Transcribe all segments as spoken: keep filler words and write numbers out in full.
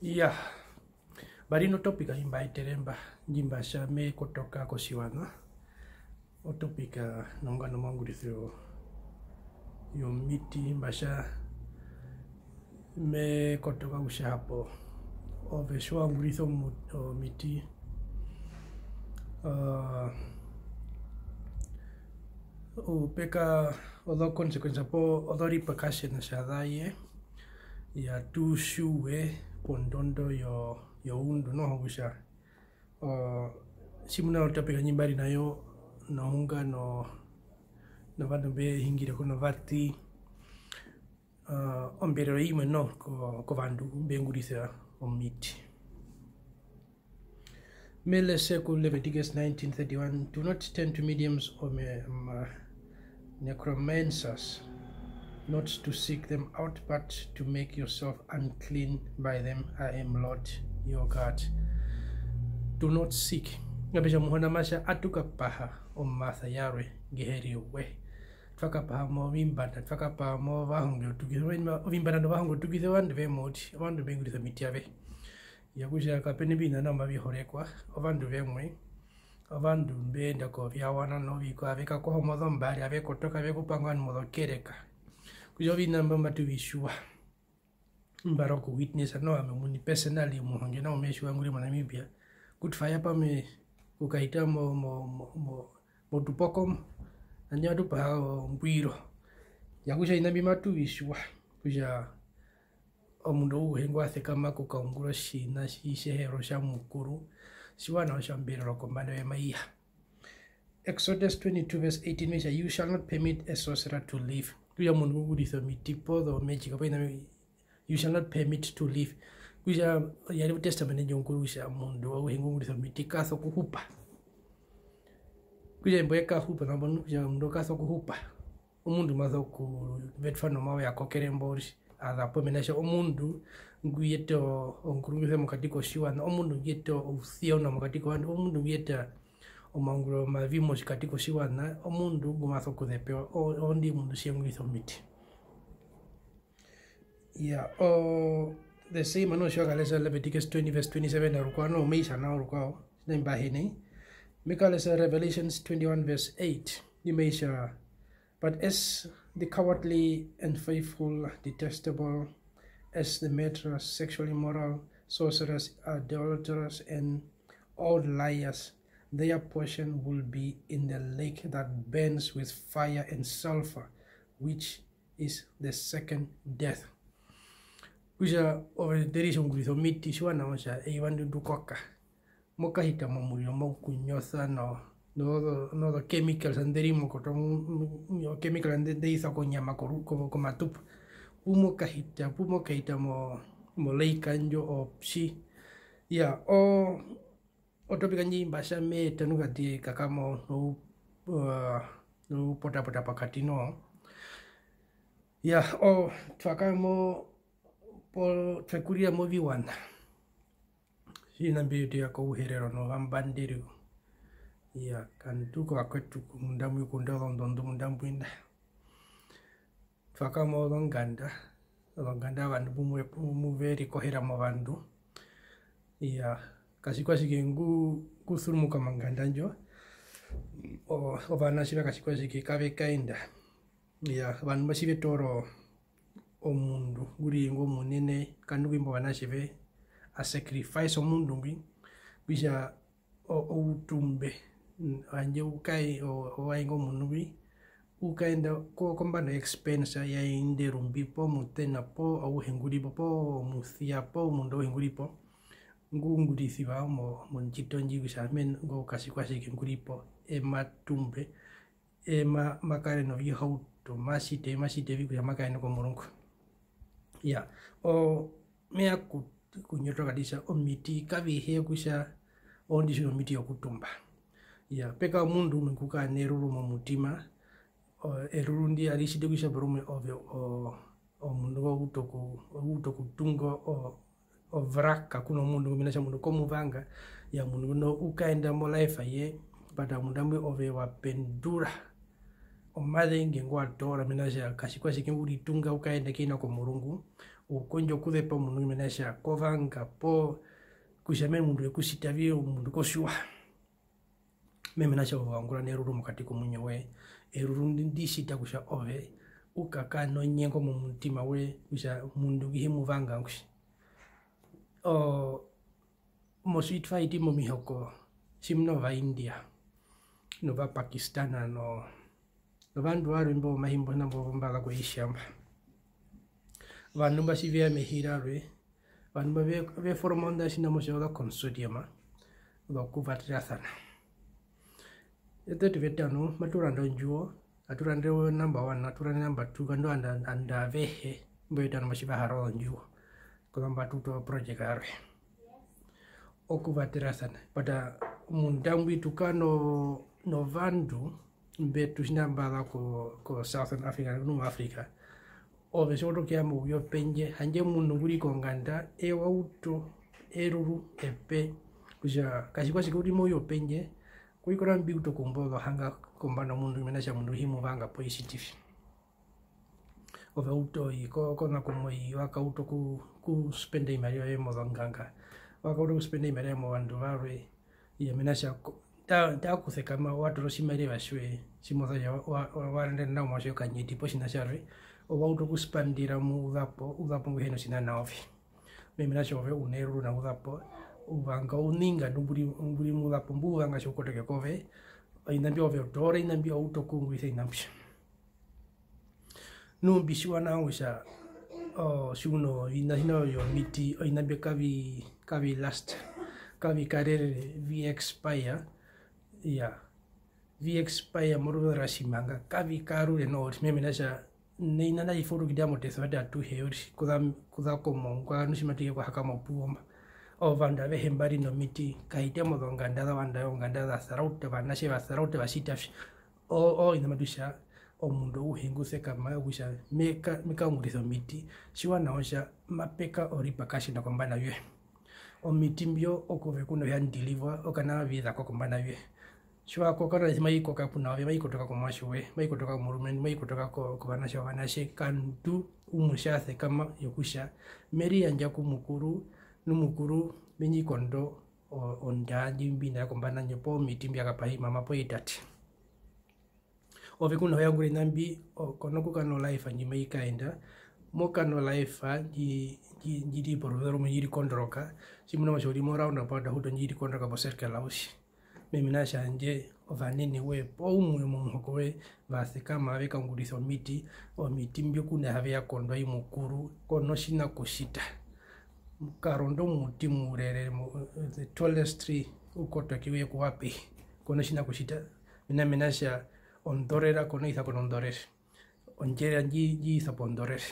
Iyaa, mba ri no topic ndji mba etere mba, ndji mba tja me kotoka kotjiwaṋa. O topic nongano monguriso yo-, yomiti, mba tja me kotoka kutja hapo ove tji wa ungurisa omu-, omiti, ah, u peka ozo consequences poo ozo repercussions zaye, atu tjiwe pondondo yo-, youndu noho kutja, o, tjimuna o topic ndji mba ri na yo nohunga no-, novandu mbe hungire ko novaṱi, o, omberero imwe noho ko-, kovandu mbe ungurisa omiti. Me lese ku Leviticus nineteen thirty-one, "Do not turn to mediums or me-, ma-, necromancers, not to seek them out, but to make yourself unclean by them. I am Lord your God." Do not seek. Nga pe tja Muhona ma tja atu kapaha omasa yarwe nge he ri we. Twa kapaha movimbanda, twa kapaha movahonge otukise, ovimbanda novahonge otukise ovandu ve moti, ovandu mbe ungurisa omiti avehe. Okutja kape na oviṋa nao mbi mavi horekwa, ovandu vemwe, ovandu mbe enda koviwaṋa novikwao, ave kakoha mozombari, ave kotoka, ave kupanga ovandu mozokereka. Okutja oviṋa mbi matu vi tjiwa. Mba ri oku witnessa noho ami omuini personally, omuhonge nao me tjiwa ngu ri mo Namibia, ku twa ya pamwe okukahita mo, mo, mo, mo, motupoko mo, handje matu paha ombwiro. Okutja oviṋa mbi matu vi tjiwa kutja omundu auhe ngwa sekama okukaungura otjiṋa tji tje he ri otja Mukuru, tjiwa nao otja omberero kombanda yoye mai ya. Exodus twenty-two verse eighteen mai tja, "You shall not permit a sorcerer to live." Okutja omundu ngu ungurisa omiti poo zo magic, poo oviṋa mbi, "You shall not permit to live." Okutja ya ri mo Testament ndjo Onkuru kutja omundu auhe ngu ungurisa omiti ka sokuhupa. Okutja embo ye ka hupa, nambano kutja omundu ka sokuhupa. Omundu ma sokuvetwa nomawe a kokere mbo uriri, a za po, mena rokutja omundu ngu yeta o-, ongurumise mokati kotjiwaṋa, omundu ngu yeta ousyona mokati kovandu, omundu ngu yeta omaunguriro omavi mokati kotjiwaṋa, omundu ngu ma sokuzepewa, o-, orondu omundu tje ungurisa omiti. Iyaa, o, the same, ano tji wa kalesa Leviticus twenty verse twenty-seven rukwao, no, mai tja nao rukwao, tjinene mba hee nai. Me kalesa Revelations twenty-one verse eight, ndji mai tja, "But as the cowardly, unfaithful, detestable, as the murderers, sexually immoral, sorcerers, adulterers, and all liars, their portion will be in the lake that burns with fire and sulfur, which is the second death." Kutja ove, there is ongurisa omiti, tjiwa nawa kutja eyuva ndi ndu koka, mo kahita momuriro, mo kunyosa no-, nozo-, nozo chemicals nḓe ri mo koto, mu-, mu-, o chemical nḓe, nḓe isa konyama koru-, ko-, komatupa. Pu mo kahita, pu mo kahita mo, mo lake ndjo, o, tji. Iyaa, o, o topic ndji mba tja me eta nu kati e kaka mo, nou-, uh, noupotapota pokati noho. Iyaa, o, twa kara mo, po, twe kurira moviwaṋa. Tjinene mbi tu ya kOuherero nOvambanderu. Iyaa, kandu kovakwetu munda mbwi, kunda ozondondu munda mbwi nda. Twa kara mozonganda, ozonganda ovandu mbu mu ve rikohera movandu. Iyaa, katjikwatjike ngu, ngu surumuka monganda ndjo, o-, ovanatje va katjikwatjike kave kaenda. Iyaa, ovandu mba tji ve toora o-, omundu ngu ri ngo munene, kandu ku imba ovanatje ve, a sacrifice omundu ngwi, kutja o-, outumbe, mm, handje u kae-, o-, owae ngo mundu ngwi, u kaenda ko-, kombanda yo expense ya inde rumbi poo mutena poo auhe ngu ri po poo omusia poo omundu auhe ngu ri po, ngu ungurisiwa mo-, mondjito ndji kutja men-, ngo katjikwatjike ngu ri po, eye ma tumbe, eye ma-, ma kare novihauto, ma tjiti, ma tjiti vi kutja ma kaende komurungu. Iyaa, o, me ya ku-, kunyotoka kutja omiti kavi hee kutja orondu tji u nomiti yokutumba. Iyaa, pe kara omundu umwe ngu kara neruru momutima, o, eruru ndi ari tjiti kutja porumwe ove, o, omundu ngo u uta oku-, u uta okutunga o-, o wraak ku nomundu ngwi, mena rokutja omundu ko mu vanga, iyaa, omundu nguno u kaenda mo life ye, but omundu mbwi ove wa pendura omazenge ngu wa toora, mena rokutja katjikwatjike ngu ritunga u kaenda ke na komurungu, U kondja okuzepa omundu ngu mena rokutja ko vanga poo kutja me hee omundu we ku tjita vi, omundu ko tjiwa. Me hee mena rokutja ove wa ungura neruru mokati komuinyo woye, eruru ndi, ndi tjita kutja ove u kakare nonyengo momutima woye kutja omundu ngu hi mu vanga ngwi. Oo, motji-, twa hiti momihoko tjimuna Ovaindia, nOvapakistana no-, novandu varwe imbo vomahimbo mbo mba za ko Asia mba. Ovandu mba tji ve ya mehi rarwe, ovandu mba ve, ve forma onda tjina motja ozo consortium zokuvaterasana. Eṱe eṱe vetano, matu randa ondjuwo, atu randa number one, atu randa number two, kandu anda, anda avehe, imbo vetano mba tji va hara ozondjuwo, kuzambo atu utu oproject yarwe. Okuvaterasana. But, uh, munda mbwi tu kara no-, novandu mbe tu tjina mba za ko, ko Southern Africa, nu Africa, ove tji wa utu okuya mouye wopendje, handje omundu ngu ri konganda, eye wa utu eruru epe, kutja katjikwatjike u ri mouye wopendje, kovikona mbi utu okuumba ozohanga kombanda yomundu, mena rokutja omundu u hi mu vanga poo i tjiti vi. Ove wa utu oyi ko-, kona kumwe oyi, wa kauta oku-, okuspenda ovimariva vyoye mozonganga, wa kauta okuspenda ovimariva movandu varwe, iya mena rokutja ko-, ta-, tara okusekama wa toora otjimariva tjoye tji mo so kutja wa, wa, wa randera nao omuatje okanyeti poo tjiṋa tjarwe, ove wa utu okuspandera mu u za po, u za po ngu hi na tjiṋa na ove. Mena rokutja ove u neruru na u za po, u vanga ouṋingandu mbu ri, mbu ri mu u za po, mbu u vanga tji u kotoke kove, oviṋa mbyo ove u toora oviṋa mbyo wa utu okuungurisa oviṋa mbyo. Nu mbi tjiwa nawa kutja, oo, tjimuna oviṋa tjimuna vyomiti, oviṋa mbyo kavi, kavi last, kavi karere, vi expire, iya, vi expire moruveze rwa tjimanga, kavi karure noho, mena rokutja nai nanda tji twa utu okuyenda motesevate atuhe uriri, kuza, kuza komongwa, nu tji matu ya okuhaka mopuwo mba. Ovandu avehe mba ri nomiti, kahita mozonganda zovandu, ozonganda za sarauta, ovanatje va sarauta, va tjita vi. O-, oviṋa matu tja, omundu auhe ngu sekama kutja me ka-, me kaungurisa omiti, tjiwa nawa kutja mape kara o repercussion kombanda yoye. Omiti mbyo okuve ku na vya deliver, okana vi za ko kombanda yoye. Tji wa koka, otjina tji mai koka puna ove, mai kotoka komuatje woye, mai kotoka komurumendu, mai kotoka ko-, kovanatje wovanatje, kandu umwe tja sekama yokutja me riyandja ku Mukuru, nu Mukuru me ndji kondo o-, ondjaa ndji mbi na kombanda ndjo, poo omiti mbya kapaha i mama poo i tate. Ove ku na ho yangura oviṋa mbi, o-, ko na kukara no life ndji mai kaenda, mo kara no life ndji, ndji, ndji ri poruveze rumwe, ndji ri kondoroka, tjimuna kutja u ri mo round about, a huto ndji ri kondoroka po circle uriri. Mena rokutja handje ovanene woye poo umwe momuhoko woye va sekama, ave kaungurisa omiti, omiti mbyo ku na ha ve ya kondwa i Mukuru, ko na tjiṋa kutjita. Karonda omuti murere, mo-, the tallest tree, u kotoke u ye ku wa pehi, ko na tjiṋa kutjita. Mena, mena rokutja ondorera ko na isa ko nondorera. Ondjera ndji, ndji isa pondorera.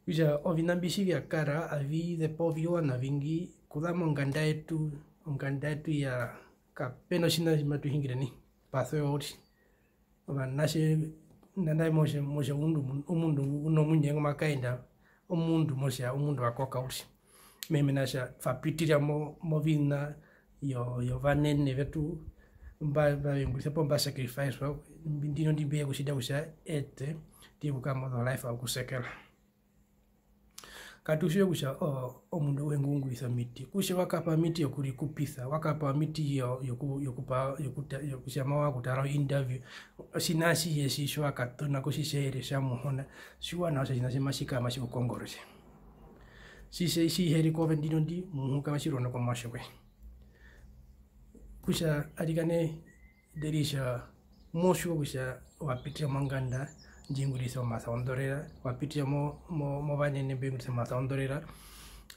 Kutja oviṋa mbi tji vya kara, avi zepa oviwaṋa ovingi, kuza monganda yetu, onganda yetu ya, kape na otjiṋa tji matu hingire nai, pa swe uriri. Ovanatje, nandae motja, motja omundu, omundu u nomuinyo ngo ma kaenda, omundu motja, omundu wa koka uriri. Mena rokutja twa pitira mo-, moviṋa vyo-, vyovanene vetu, mba, mba ve ungurisa poo mba sacrifice, ndino ndi mbi ye okutjita kutja eṱe, ndi ye okukara mozo life okusekera. Katu tjiwe kutja, o-, omundu auhe ngu ungurisa omiti, kutja wa kapewa omiti yokurikupisa, wa kapewa omiti yo-, yoku-, yokupa-, yokuta-, yokutja mawa okutara o interview, otjiṋa atjihe tji tji wa katona kotjitjaere tja Muhona, tjiwa nawa kutja otjiṋa tji matji kara matji ku kongorere. Tji tji-, tji he ri kove ndino ndi, muhuka matji rondo komuatje woye. Kutja arikana, Derisha, mo tjiwa kutja wa pitira monganda ndji ungurisa omasa wondorera, wa pitira mo-, mo-, movanene mbe ungurisa omasa wondorera,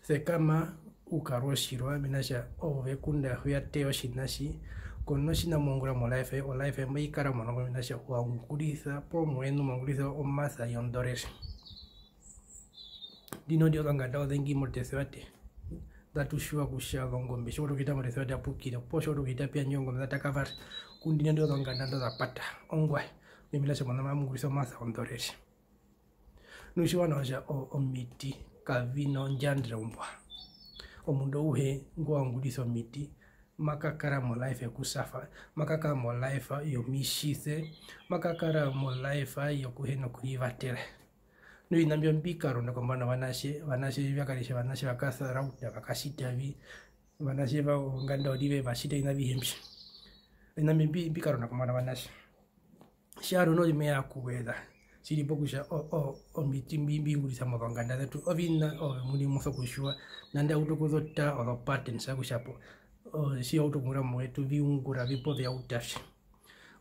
sekama u karwe otjirwa, mena rokutja ove ngunda ahu ya teya otjiṋa tji, ko na tjiṋa mo ungura mo life yoye, o life yoye mai kara monongo, mena rokutja wa ungurisa poo moyeṋu mwa ungurisa omasa yondorera. Ndino ndi ozonganda ozengi moresevate, nḓa tu tjiwa kutja ozongombe tji wa utu okuhita moresevate a pukire, poo tji wa utu okuhita pu yandja ozongombe za takavara, ku ndino ndi ozonganda ndo za pata, ongwaye, mena rokutja mona mamu ungurisa omasa wondorera. Nu tjiwa nawa kutja o-, omiti kavi na ondjandera ombwa. Omundu auhe ngwa ungurisa omiti, ma kakara mo life yokusafa, ma kakara mo life yomitjise, ma kakara mo life yokuhina okurivatera. Nu oviṋa mbyo mbi karonda kombanda ovanatje, ovanatje vya karitja, ovanatje va kasarauta, va katjita vi, ovanatje va onganda orive va tjita oviṋa avihe mbi. Oviṋa mbyo mbi, mbi karonda kombanda ovanatje. Tjarwe noho me ya okuveza, tji ri po kutja o-, o-, omiti mbi, mbi ungurisa mozonganda zetu, oviṋa ove omuini mo sokutjiwa, nandi a utu okuzota ozo patterns, okutja po, o-, tji wa utu okuungura mouye tu vi ungura vi poo vya uta vi.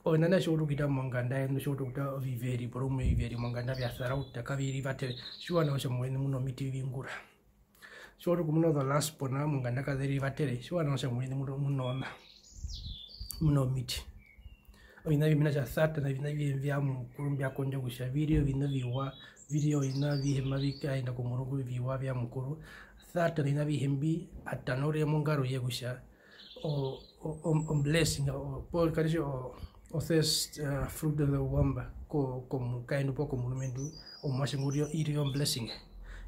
Ove nandi tji wa utu okuhita monganda yeṋu, tji wa utu okuta oviveri, porumwe oviveri monganda vya sarauta, kavi rivatere, tjiwa nawa kutja mouye mu nomiti vi ungura. Tji wa utu okumuna ozo last pona monganda kaze rivatere, tjiwa nawa kutja mouye mu no-, mu nona, mu nomiti. Oviṋa mbi mena rokutja Satana, oviṋa avihe mbya Mukuru mbya kondja kutja vi ri oviṋa oviwa, vi ri oviṋa avihe mbi mavi kaenda komurungu, oviwa vya Mukuru. Satana oviṋa avihe mbi a tanaurire mongaro ye kutja o-, o-, o-, o blessing, o-, poo kari tjo o-, o first, uh, fruit of the womb ko-, komukaendu poo komurumendu, omuatje ngu ri o-, i ri o blessing.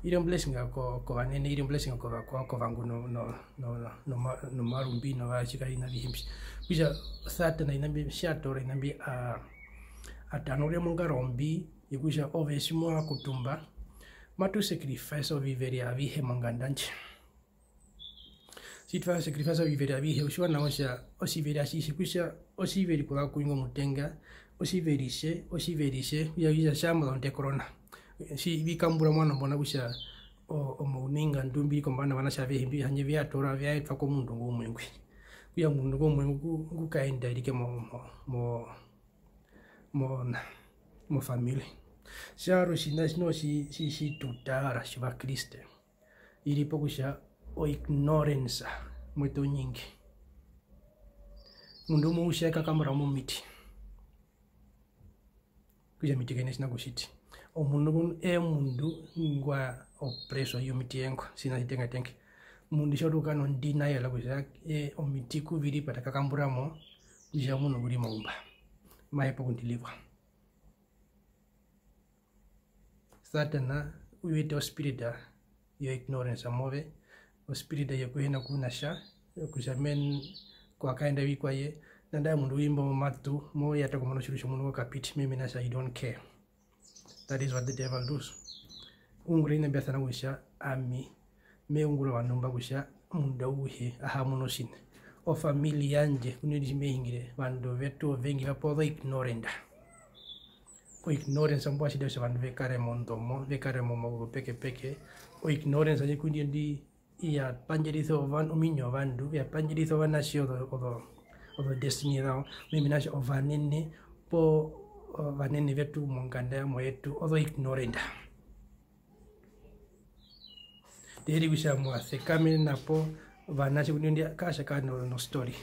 I ri o blessing ko-, kovanene, i ri o blessing kovakwao, kovangu no-, no-, no-, no-, noma-, nomarumbi novatjikaina avihe mbi. Okutja Satana oviṋa mbi tja toora oviṋa mbi a-, a tanaurire mongaro mbi yokutja ove tji mo ya kutumba, matu sacrifice oviveri avihe monganda ndji. Tji twa sacrifice oviveri avihe, u tjiwa nawa kutja otjiveri atjihe, kutja otjiveri okuza ku ingo omutenga, otjiveri tje, otjiveri tje, okutja kutja tja mozo nde korona. Tji vi kambura omuano mbona kutja o-, omauningandu mbi ri kombanda ovanatje avehe mbi, handje vya toora, vya etwa komundu ngo umwe ngwi. Okutja omundu ngo umwe ngu, ngu kaenda erike mo, mo, mo, mo, mo family. Tjarwe otjiṋa tji noho tji, tji, tji tu tara tjOvakriste, i ri po kutja o ignorance mwetu onyingi. Omundu umwe u tja e kakambura momiti, kutja omiti kai na tjiṋa kutjiti. Omundu ngunu ee omundu ngwa oppresswa i yomiti ye ngo, tjiṋa tjitengatenga. Omundu tja utu okukara no denial kutja, ee, omiti ku vi ri pa ta kakambura mo, kutja omundu ngu ri moumba, ma hepa okundilivwa. Satana u yeta ospirit yo ignorance move, ospirit yokuhina kunatja, kutja men-, kwa kaenda vikwaye, nanda omundu u imba momatu, mo yata okumuna otjiuru tjomundu ngo kapiti, me mena kutja I don't care. That is what the devil does. Ungura oviṋa mbya sana kutja ami me ungura ovandu mba kutja omundu auhe a ha munu otjiṋa. Ofamily yandje, ku nai tji me hingire, ovandu vetu ovengi va pewa ozo ignorant. O ignorance ombo ya tjita kutja ovandu ve kare mondomo, ve kare momauzeu pekepeke. O ignorance ndji ku ndji ndi ya pandjarisa ova-, ominyo yovandu, ya pandjarisa ovanatje ozo, ozo, ozo destiny zawo. Me hee mena rokutja ovanene poo ovanene vetu monganda yambo yetu ozo ignorant. Tjiri kutja mwa sekamena po ovanatje ku ndji ndi kaa tja kara no, no story.